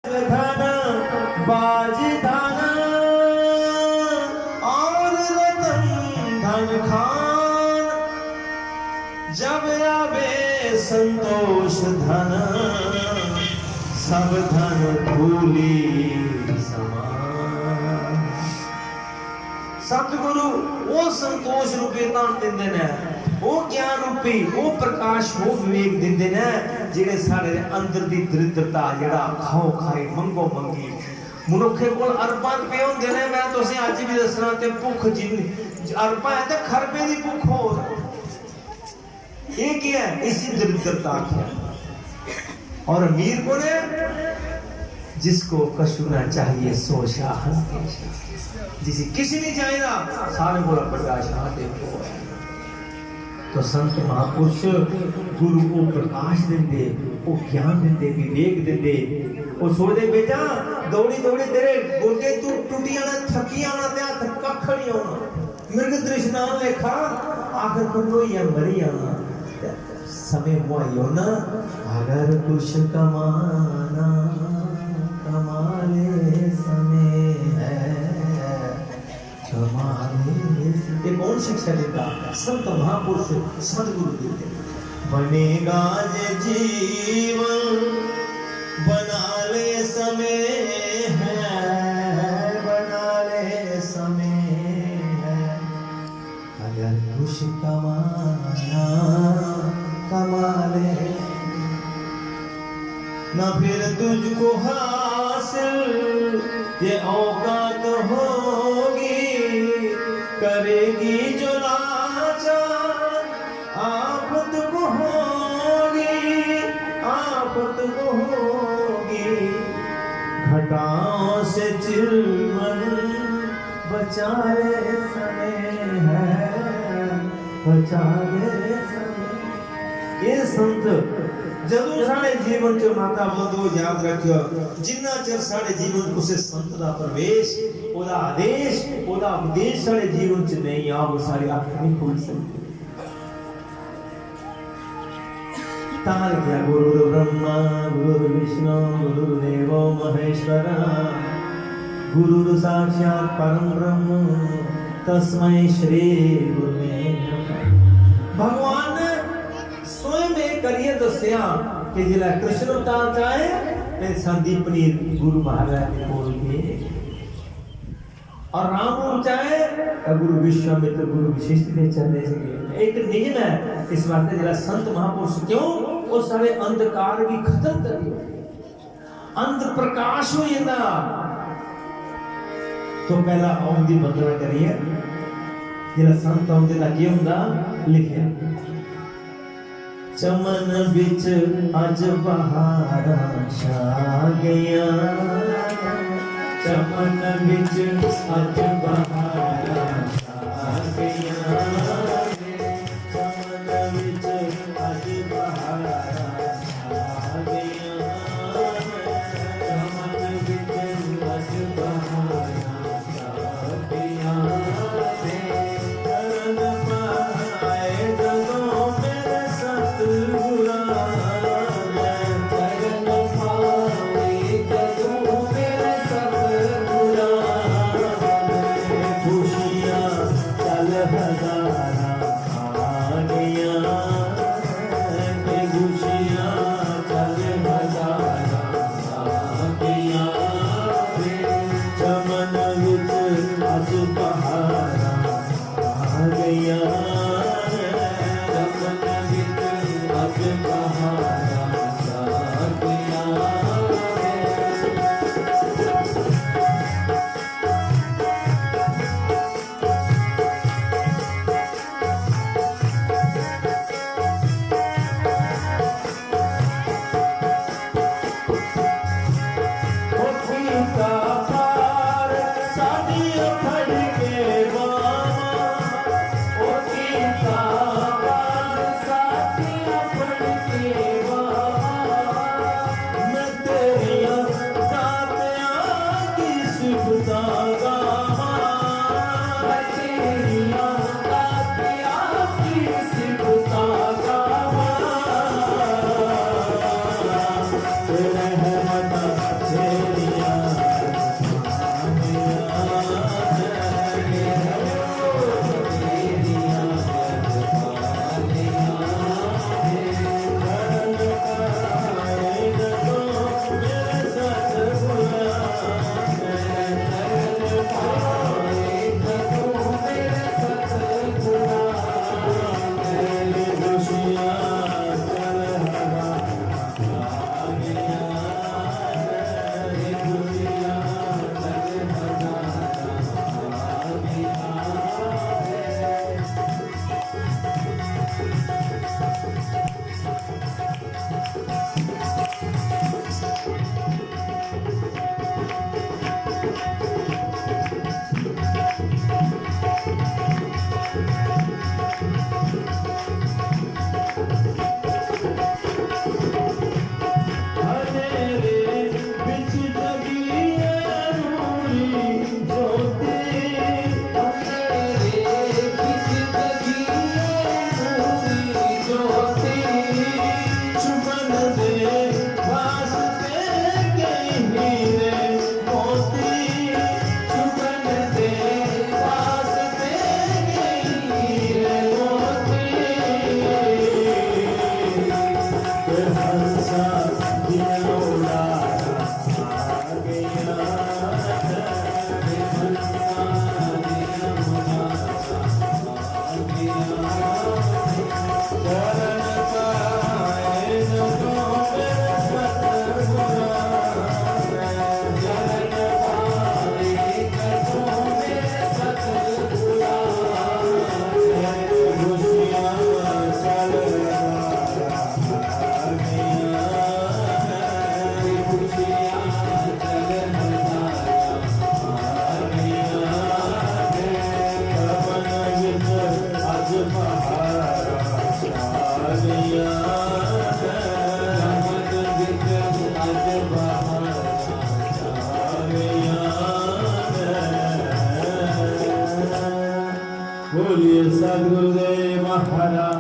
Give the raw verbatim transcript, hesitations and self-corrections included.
धन बाज धन और रतन धन खान। जब आवे संतोष धन, सब धन धूलि समान। सतगुरु ओह् संतोष रूपी धन दिंदे न, ओह् ज्ञान रूपी, ओह् प्रकाश, ओह् विवेक दिंदे न, जेह्ड़े साढ़े अंदर दी दरिद्रता, जेह्ड़ा खाओ खाई, मंगो मंगी, मनुक्खे कोल अरबां रपेऽ होंदे न। मैं तुसें अज्ज बी दस्सना, ते भुक्ख जिन्नी अरबां ऐ ते खरबें दी भुक्ख होर। ये क्या है? इसी दरिद्रता आखिया। और अमीर कौन है? जिसको कछु ना चाहिए सो शाह। जिसी किसी नहीं चाहिए, सारे को बड़ा शाह। देखो, तो संत महापुरुष गुरु को प्रकाश देंदे, वो ज्ञान देंदे, विवेक देंदे। वो सोचदे, "बेटा, दौड़ी दौड़ी तेरे गोडे तू टुटी जाना, थकी जाना, ते हत्थ कक्ख नहीं होना।" मृग तृष्णा लेखा आखर पर रोइयै मरी जाना। ते समें मुहाई होना। अगर कुछ कमाना, कमा ले, समय है कमा ले। ये कौन शिक्षा देता? संत महापुरुष, सदगुरु देते। बनेगा जे जीवन, बना ले, समय है, बना ले, समय है। अगर कुछ कमाना, कमा ले, ना फिर तुझको हासिल ये औकात होगी। करेगी जो लाचार, आफत को होगी, आफत को होगी। घटाओं से चिलमन बचा ले, समय है, बचा ले समय। ये संत जदों साढ़े जीवन च माता बंधो, याद रखियो, जिन्ना चिर साढ़े जीवन च कुसे संत दा प्रवेश, ओदा आदेश, ओदा उपदेश साढ़े जीवन च नहीं आव, साढ़ी अख नहीं खुल सकती। तां लिखेआ, "गुरुर्ब्रह्मा गुरुर्विष्णु गुरुर्देवो महेश्वर, गुरुर्साक्षात् परं ब्रह्म, तस्मै श्री गुरुवे नमः।" भगवान ने स्वयं एह् करियै दस्सेआ कि जिसलै कृष्ण अवतार च आए ते संदीपनी गुरु महाराज दे कोल गे। और राम रूप च आए ते गुरु विश्वामित्र, गुरु वशिष्ठ दे चरणें च गे। एक नियम है इस वास्ते, जेह्ड़ा संत महापुरुष, क्यों? ओह् सारे अंधकार गी खत्म करी ओड़दे, अंध प्रकाश हो जंदा। तो पहला ओम दी वंदना करिए, जेह्ड़ा संत औंदे दा केह् होंदा लिखेआ। चमन बिच अज बहारां छा गईयां, चमन बिच अज बहारां छा गईयां, चमन बिच अज बहारां छा गईयां, चमन बिच अज बहारां बोलिए सतगुरुदेव महाराज।